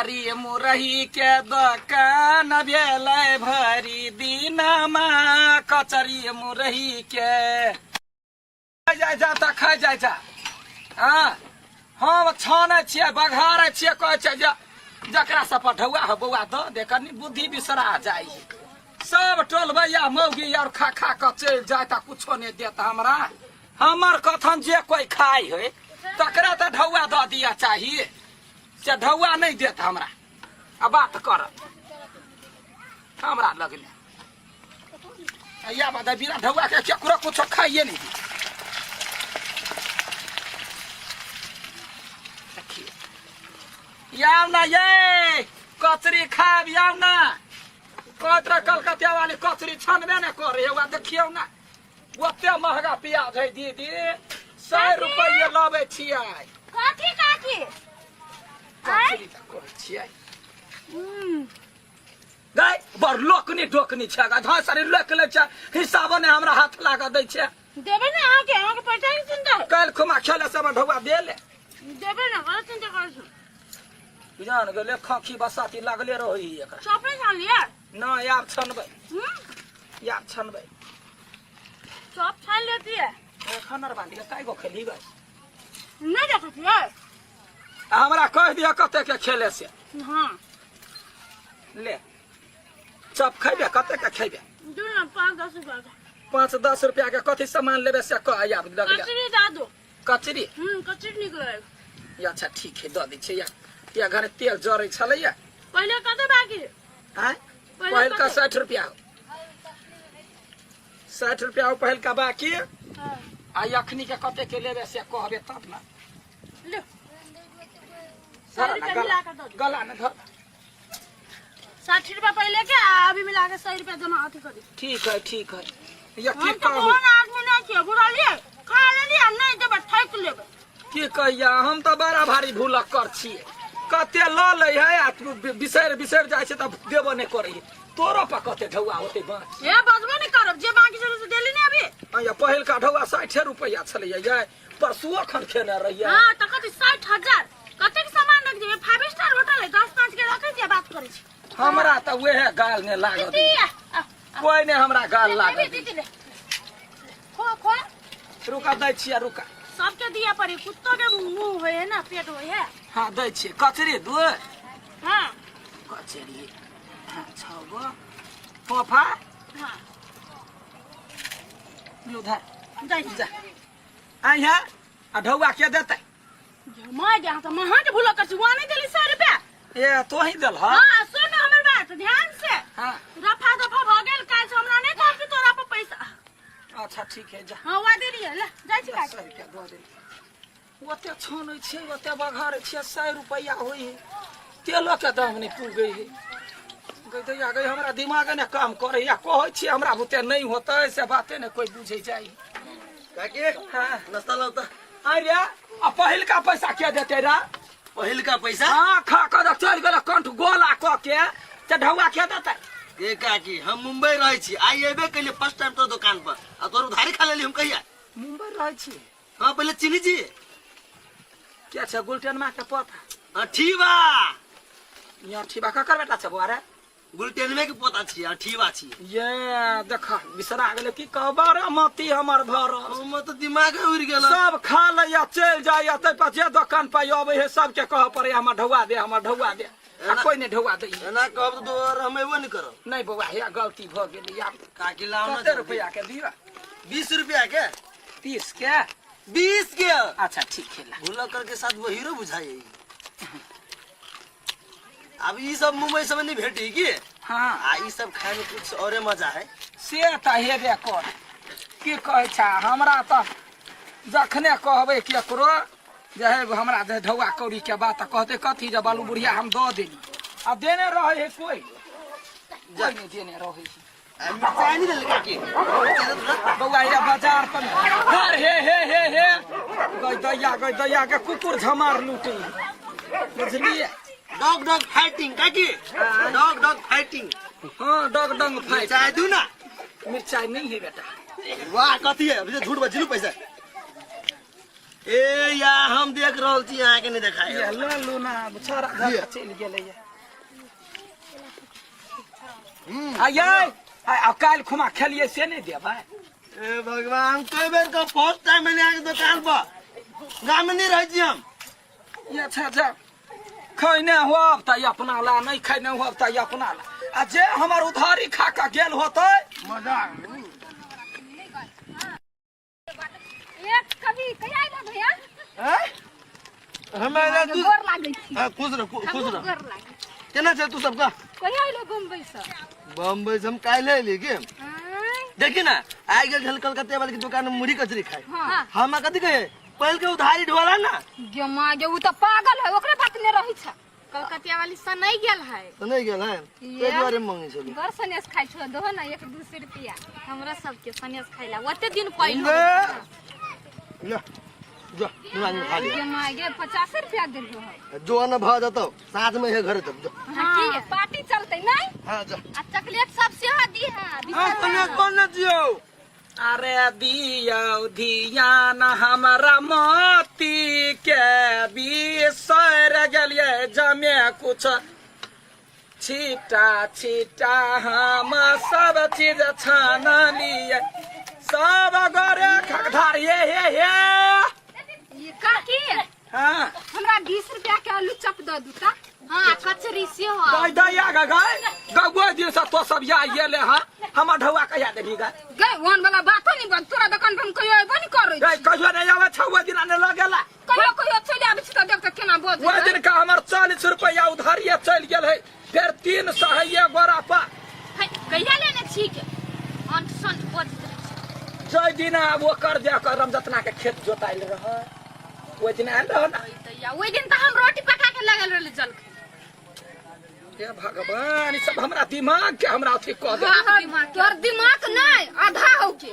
कचरी मुरही के दोकान भेलै भरि दिनमा कचरी मुरही के खाइ जाइ जा तऽ खाइ जाइ जा। हँ, हम छानै छियै, बघारै छियै, कहै छै जे जकरा सब पर ढौआ हो बौआ दऽ दे, कनि बुद्धि बिसरा जाइ। सब टोलबैया मौगी आर खा खा कऽ चलि जाय तऽ कुछो नहि देत हमरा। हमर कथन जे कोइ खाइ है तकरा तऽ ढौआ दऽ दिअ चाही, से ढौआ नहि देत हमरा। आ बात करत हमरा लगले या बात, बिना ढौआ के केकरो कुछो खाइए नहीं दी। याव ना ये कचरी खाब, याव ना कहत रह कलकतिया वाली कचरी छनबे ने करे। एगो देखियौ ना, ओते महगा प्याज है दीदी, 100 रुपये लबै छियै। कथी काकी? कचरी तऽ कहै छियै गै, बड़ लोकनी डोकनी छै गै, धान सारी लोक लै छै, हिसाबो नहि हमरा हाथ लागऽ दै छै। देबै ने अहाँके, अहाँके पैसा के चिंता है। काल्हि खुमा खेले से ढौआ देले देबै ने, गलत चिंता करै छी। जान गेलै, खाँखी बसाती लागले रहै एकरा। चॉप नहि छान लिअ? नहि, आब छनबै। आब छनबै। चॉप छान लेतियै। एखन आर बांधी कय गो खेली गै? नहि देखै छियै। हमरा कहि दिअ कते के खेले से। हाँ। ले चप खैबे, कते के खैबे? दू ना, 5-10 रुपया के। 5-10 रुपया के कथी सामान लेबे से कह। आब लगले कचरी दऽ दो। कचरी? कचरी नीक लगै। या अच्छा ठीक है, दऽ दै छियै। या या घरे तेल जरै छलैया। पहिले कते बाकी? आँय? पहिले पहिलका कते? 60 रुपया हो, 60 रुपया हो पहिलका बाकी। हाँ। आ अखनी के कते के लेबे से कहबे तब ना। ले। 100 धर ना, रुपया गला मिला के दऽ दियौ। गला में धर। 60 रुपया पहिले के आ अभी मिला के 100 रुपया जमा अथी करी। ठीक है, ठीक है। या की हम तऽ कहू? ओहन आदमी नहि छियै, बुझलियै? खा लेलियै आ नहि देबै, ठकि लेबै। की कहिया, हम तऽ बड़ा भारी भूलक्कर छियै। कते लऽ लै है आ बिसरि बिसरि जाइ छै तऽ देबो नहि करै है। तोरो पर कते ढौआ होतै बाकी? हे, बजबो नहि करब, जे बाकी छलै से देली ने अभी। आ पहिलका ढौआ 60 रुपैआ छलैया यै, परसुओ खन खेने रहियै। हाँ तऽ कथी 60,000 कतेक सामान रख देबै? 5 स्टार होटल है, 10-5 के रखै छियै, बात करै छी। हमरा तऽ उएह गाल नहि लागल। दीदी, आ, आ, कोइ नहि हमरा गाल ले, लागल। दीदी, ले। खो खो। रुका, दै छियै, रुका। सबके दिया पड़ी, कुत्तो के मुंह होय है ना, पेट होय है। हाँ, दै छियै कचरी दू। हाँ। कचरी, हाँ, छओ गो फोफा। हाँ। लू धर। जाइ छी। जा आइ है। आ ढौआ के देतै? माय गे, अहाँ तऽ महा के भूल कर छी, वहाँ नहीं देली 100 रुपया। ए, तो ही देल। हाँ। हाँ, सुन हमर बात ध्यान से। हाँ। रफा दफा भऽ गेल, काल्हि से हमरा नहीं कहब कि तोरा पर पैसा। अच्छा ठीक है, जा। हाँ, वहाँ देलियै, ले जाइ छी काल्हि। 100 रुपया दऽ देली। ओते छानै छियै, ओते बघारै छियै, 100 रुपैआ होइ है, तेलो के दाम नहि पुगै है। गै दैया गै, हमरा दिमाग ने काम करे या कहै छियै हमरा बुते नहि होतै से बाते ने कोइ बुझै जाइ। काकी। हाँ। नाश्ता लाउ तऽ। अरे, आ पहिलका पैसा के देतै रे? पहिलका पैसा? हाँ, खा कऽ तऽ चलि गेल कंठ गोला कऽ के, से ढौआ के देतै? ए काकी, हम मुंबई रहै छी, आइ एबे केलियै फर्स्ट टाइम तोर दुकान पर आ तोर उधारी खा लेली। हम कहिया मुंबई रहै छी? हाँ, पहले चिन्ही छी। के छै गुलटेन माँ के पोता? अठीबा। यहाँ ठीबा ककर बेटा छै बौआ रे? गुलटेनवे के पोता छी, अठीबा छी। ये देख, बिसरा गेलै की कहबा रे, मती हमर भर। हमर तऽ दिमाग उड़ि गेल। सब खा लैया, चलि जाइया, ताहि पर जे दोकान पर अबै है सबके कहऽ पड़ै हमर ढौआ दे, हमर ढौआ दे, आ कोइ नहि ढौआ दै। एना कहब तऽ दोबारा हम एबो नहि करब। नहि बौआ, हे गलती भऽ गेलै आब। काकी, लाउ ना। कते जल्दी। रुपैआ के दिअ? 20 रुपया के। 30 के? 20 के। अच्छा ठीक है, ला। भूलक्कर के साथ वो हीरो बुझाई। अब ई सब मुंबई सब में नहीं भेटी की? हाँ। आ ई सब खाए में कुछ औरे मजा है। से तऽ हेबे कर। की कहै छै, हमरा तऽ जखने कहबै केकरो जे हे हमरा जे ढौआ कौड़ी के बात, तऽ कहतै कथी जे बालू बुढ़िया हम दऽ देली, आ देने रहै है कोइ, कोइ नहि देने रहै है। आ मिर्चाई नहीं देलकै काकी? मिर्चाई दे थोड़ा। बौआ, ये बाजार पर हर हे हे हे हे गई दैया, गई दैया के कुकुर झमार लूटी, बुझलियै? डॉग डॉग फाइटिंग काकी, डॉग डॉग फाइटिंग। हाँ, डॉग डॉग फाइट। मिर्चाई दू ना। मिर्चाई नहीं है बेटा। वाह, कथी है? अभी तो झूठ बजलू पैसा। ए या हम देख रहल छी अहाँ के नहीं देखाय ये ल लू ना छोरा घर के चलि गेलैया। आ यै आ काल्हि खुमा खेलियै से नहि देबै? ए भगवान, कई बेर का फर्स्ट टाइम मैंने आके दुकान पर गाम में नहीं रह छी हम। ये अच्छा अच्छा खैने होब तऽ अपना ला, नहीं खैने होब तऽ अपना ला। आ जे हमर उधारी खा कऽ गेल होतै मजा एक कभी कहिया अयलहो भैया? हैं? हमे एना तू गोर लागै छी। हाँ, खुश रह, खुश हमहूँ रह। गोर लागै। केना छै तू सबका? कहिया अयलहो बम्बई से? बम्बई से हम काल्हि अयली के। आँय? देखी ना, आइ गेल छल कलकत्ते वाले के दुकान में मुरही कचरी खाए। हाँ। हम कथी कहे, पहिल के उधारी ढोला ना। गे माँ गे, उ तऽ पागल है, ओकरे बात ने रहै छै। कलकतिया वाली से नहीं गेल है। तऽ नहि गेल है, ताहि दुआरे मंगै छलहुँ। बड़ सनेस खाइ छौ, दहो ना एक दू सौ रुपया हमरा सबके सनेस खाइ ला ओते दिन पहिले। ले ले, जो दुनू आदमी खा लिअ। गे माँ गे, 50 रुपया देलहो है। जो न भऽ जेतौ, साँझ में हे घरे तब जो। हाँ, पार्टी चलते नहीं? हाँ जा। आ चॉकलेट सब सेहो दी है। हाँ, सनेस कोन ने दियौ? अरे दियौ धियान हमरा मोती के, बिसर गेलियै जमे कुछ छीटा छीटा हम सब चीज छानलियै सब गोरे खगधार हे हे हे। ये काकी। हाँ। हमरा 20 रुपया के आलू चप दऽ दू ता। हाँ, कचरी सेहो। गय दैया गे गय गगो दिन से तो सब या ये ले। हाँ, हमर ढौआ कहिया देबही गय? गय, ओहन वाला बातो नहीं बन, तोरा दुकान पर हम कहियो अयबो नहीं करै गय छी। कहियो नहीं आबै छौ, ओहि दिना नहि लऽ गेला। कहियो कहियो चलि आबै छी तऽ देख तऽ केना बजै। ओहि दिन का हमर 40 रुपया उधारिये चलि गेल है, फेर 300 है ये गोरा पर। है, कहिया लेने छी के अंट संट बजैत रहै छै। जाहि दिना ओकर जा कऽ रमजतना के खेत जोतायल रहै, ओहि दिन आयल रह ना। ओहि तऽ ओहि दिन तऽ हम रोटी पका के लगल रहली जलखै। हे भगवान, ई सब हमरा दिमाग के हमरा अथी कऽ दे। हाँ, हाँ, तोहर दिमाग नहीं आधा हो के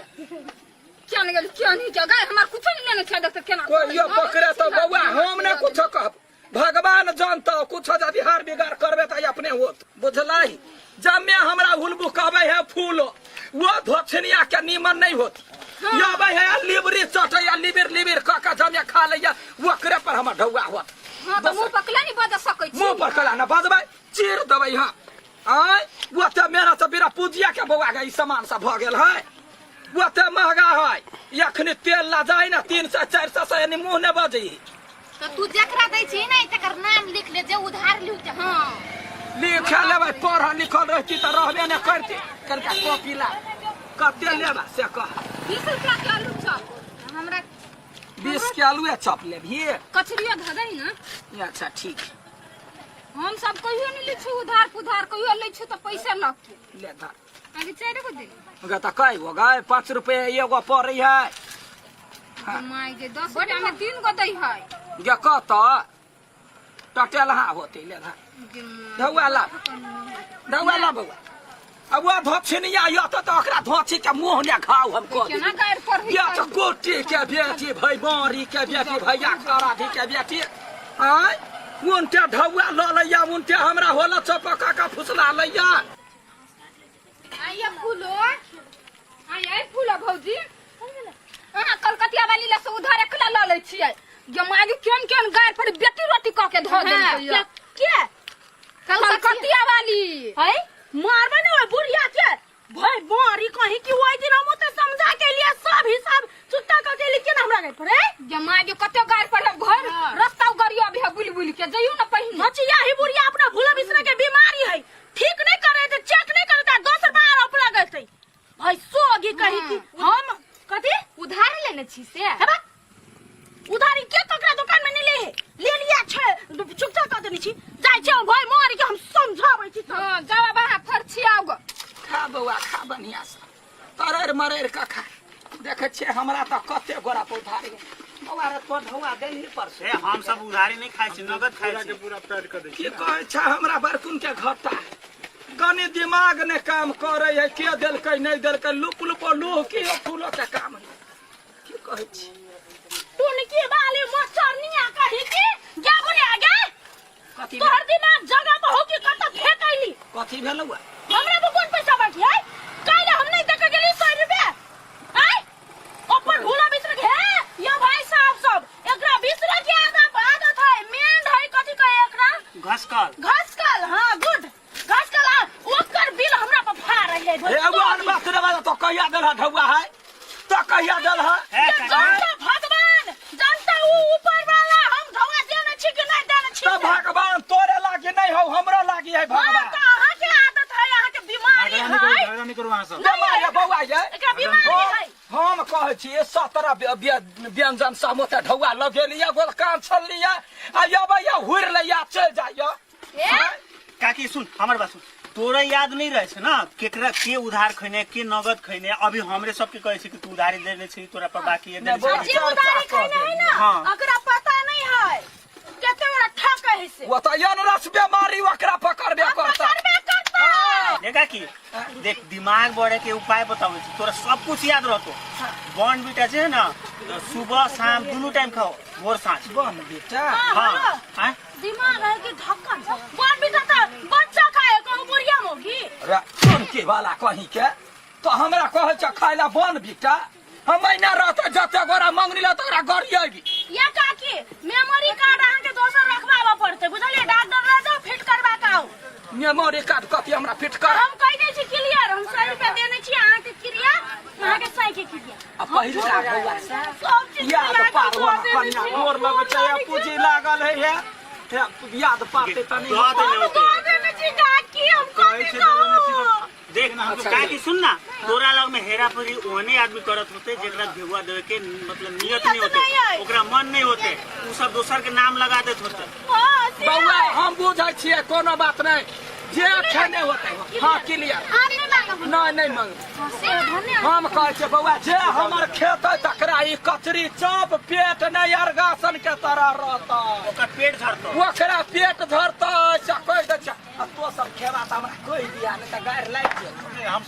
क्या नहीं गेल क्या नहीं क्या गए, हमार कुछो नहीं लेने छै, देख केना कोइयो पकड़े तो बौआ हम ने कुछो कहब, भगवान जानता कुछो यदि हार बिगाड़ करबे तऽ अपने होत, बुझलही? जमे हमरा हुलबु कहबै है फूल, वो धोछनिया के नीमन नहीं होत। याबै है लिबरी चटै या लिबिर लिबिर कऽ के जमे खा लैया, ओकरे पर हमर ढौआ होत। हाँ, तऽ मुंह पर कला नहीं बज सकै छी। मुंह पर कला न बजबै, चीर देबै। हाँ आय, ओते मेहनत से बिना पूजिया के बौआ के ई सामान सब भऽ गेल है, ओते महंगा है। एखनी तेल ला जाय ने 300 400 से एनी मुंह ने बजै। तो तू जकरा दै छी ने तकर नाम लिख ले जे उधार लिउ ते। हाँ, लिखे लेबै, पढ़ल लिखल रहती तऽ रहबे ने करती। कनिका कॉपी ला, कते लेबा से कह। 20 रुपया के आलू चप हमरा। 20 के आलूए चप लेबही? कचरियो धऽ दही ना। अच्छा ठीक। हम सब कहियो नहीं लै छी उधार पुधार, कहियो लै छी तऽ पैसा लऽ के। ले धर। आगे चारि गो दे। गे तऽ कय गो गै? 5 रुपये एगो पड़ै है। हाँ। माय गे, 10 रुपया में 3 गो दै है। गे कतऽ टटेलहा होतै, ले धर। धौआ ला, धौआ ला बौआ। अब वो धोछिनिया यो तऽ ओकरा धोछी के मुंह ने घाव हम कऽ केना गारि पढ़ै। या तऽ कोटी के बेटी, भैबारी के बेटी, भैया कराधी के बेटी, आय उनटे ढौआ लऽ लैया, उनटे हमरा होला चपका के फुसला लैया। आइया फूलो, आइया फूलो भौजी, अहाँ कलकतिया वाली लए से उधार एकला लऽ लै छियै। गे माय, केहन केहन गारि पर बेटी रोटी कऽ के धऽ देलकै। के कलकतिया वाली है? मारबे ने ओइ बुढ़िया के भाई बारी कहीं कि ओइ दिन हम ओते समझा के लिए सब हिसाब चुकता क के लिए, केना हमरा गई पड़े। गे माय गे, कते गारि पर घर रास्ता गरियो अभी बुलि बुलि के जइयो ने पहिने। हचिया ही बुढ़िया अपना भूला बिसरे के बीमारी है, ठीक नहीं करे ते, चेक नहीं करे ते, दोसर बार अपना गए भाई सोगी कही कि हम कथी उधार लेने छी से। है बा उधारी के ककरा दुकान में नहीं ले है, ले लिया छे चुपचाप कह देने छी, जाय छै भाई मारी के हम समझाबै छी सब। हाँ, जाओ बाहर फरछी आओ गो। खा बौआ खा, बढ़िया से तरर मरर के खा। देखै छियै हमरा तऽ कते गोरा पर उधारी बौआ रे, तोर ढौआ देलही पर से? ए, हम सब उधारी नहीं खाइ छी, नगद खाइ छी। पूरा पैड कर दै। की कहै छै हमरा बड़कुन के घटा कनि दिमाग ने काम करे है, के देलकै नहि देलकै, लुप लुप लूह की फूलो के काम नहीं। की कहै छी? टुनकी वाली मच्छरनिया कही कि गे बुढ़िया गे। कथी? तोहर दिमाग जगह पर हो कि कतऽ फेंकैली? कथी भेलौ? हमरा पर कोन पैसा बाकी है? काल्हि हम नहीं देखे गेली 100 रुपया आय अपन भूला बिसर हे। यो भाई साहब सब घसकल। घसकल, हाँ गुड, घसकल। आ ओकर बिल हमरा पर फाड़ रही है। ए एगो बात रे, तो कहिया देल है ढौआ है, तो कहिया देल है? हे काकी, जनता भगवान जनता ऊ ऊपर वाला, हम ढौआ देने छी कि नहीं देने छी? तो भगवान तोरे लागी नहीं हो, हमरा लागी है हाँ, भगवान। तो अहाँ के आदत है, अहाँ के बीमारी झगड़ा नहीं करू, है। झगड़ा नहीं करू अहाँ सब। बेमार है बौआ ये। एकरा बीमारी है। हम कहै छी 17 व्यंजन समोसा ढौआ लगेलियै, गोलकान छललियै आ अबैया हुर लैया चलि जाइया। ए? काकी सुन, हमर बात सुन। तोरा याद नहीं रहे छै ना केकरा के उधार खैने के नगद खैने? अभी हमरे सबके कहै छै कि तू उधारी देने छी, तोरा पर बाकी है, देने नहीं, छी। जे उधारी खैने है ना, हाँ। ओकरा पता नहीं है कते बड़ा ठक है से। ओ तऽ एहन रस बेमारी ओकरा पकड़बे करता। पकड़बे करता। देख काकी, देख, दिमाग बढ़े के उपाय बताबै छी, तोरा सब कुछ याद रहतो। बॉन्ड बीटा जे है ना, सुबह शाम दुनू टाइम खाओ, भोर साँझ। बन बेटा। हाँ। हाँ। आँय? दिमाग है कि ढक्कन? बॉन्ड बीटा तो बच्चा खाए कहू, बुढ़िया मोगी। रे चुनकी वाला कहीं के तो हमरा कहै छ खाय ला बन बेटा। हम महीना रहते जते गोरा मंगनी ला तोरा गरिएगी। या काकी, मेमोरी कार्ड अहाँ के दोसर रखवाबऽ पड़तै, बुझलियै? डॉक्टर लग जाउ, फिट करवा के आउ। मेमोरी कार्ड कथी हमरा फिट कर? हम कहि दै छी क्लियर, हम 100 रुपया देने छी अहाँ के क्रिया, अहाँ के 100 के क्रिया। आ पहिलका बौआ सब चीज याद मिला के पार दऽ होना देने कनिया छी। गोर लगै छै आ पूजी लागल है हे। हे, याद पारते तनी। दऽ देने हम होतै। दऽ देने छी काकी, हम कहै कथी छै दऽ देने छी कहू? तऽ देख अच्छा, काकी सुन ना, तोरा लग में हेरा फेरी ओहने आदमी करत होते जेकरा भेगुआ देवे के मतलब नियत नहीं होते, नहीं है। ओकरा मन नहीं होते, उ सब दोसर के नाम लगा देत होते। हाँ, से बौआ है। हम बुझै छियै, कोनो बात नहीं, जे खेने होते। हाँ क्लियर। आब नहि मांगब। नहीं नहीं मंग। से धन्य। हम कहै छियै बौआ, जे हमर खेत है तकरा ई कचरी चप पेट नहि अर्गासन के तरह रहतै। ओकर पेट झरतो। ओकरा पेट धरतै से कहि दै छै। आ तो सब खेबा तऽ हमरा कहि दिया, नहि तऽ गारि लागि जेतौ। हमसब